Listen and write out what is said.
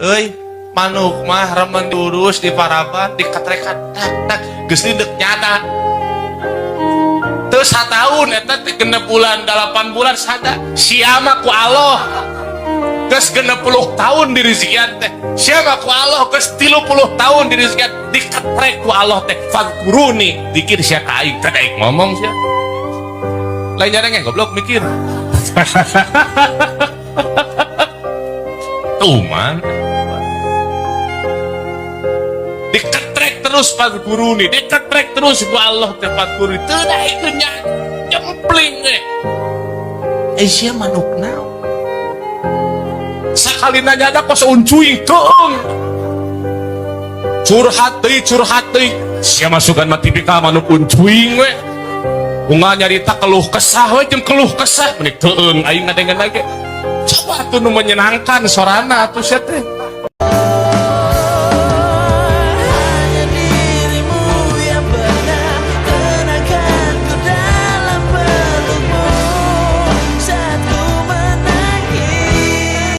Euy, manuk mah remen diurus di paraban, dikatrekan tak tak geus dek nyada. Terus satahun eta teh 6 bulan 8 bulan sada. Sia mah ku Allah geus 60 tahun dirizikian teh. Sia mah ku Allah geus 30 tahun dirizikian, diketrek ku Allah teh fadkuruni, dikir sia ka aing teh daek ngomong sia. Lain nyareng goblok mikir. Tuman diketrek terus fadkuruni, diketrek terus ku Allah teh fadkuruni, teu daekeun nyempling eh. Eh sia manuk naon? Sakali nanya ada kos uncuing keung. Curhat deui, curhat deui. Sia masukan mah tipikal manuk uncuing we. Unga nyarita keluh kesah we jeung keluh kesah meuni teueung aing ngadengen lagi. Coba atuh nu menyenangkan sorana atuh sia teh.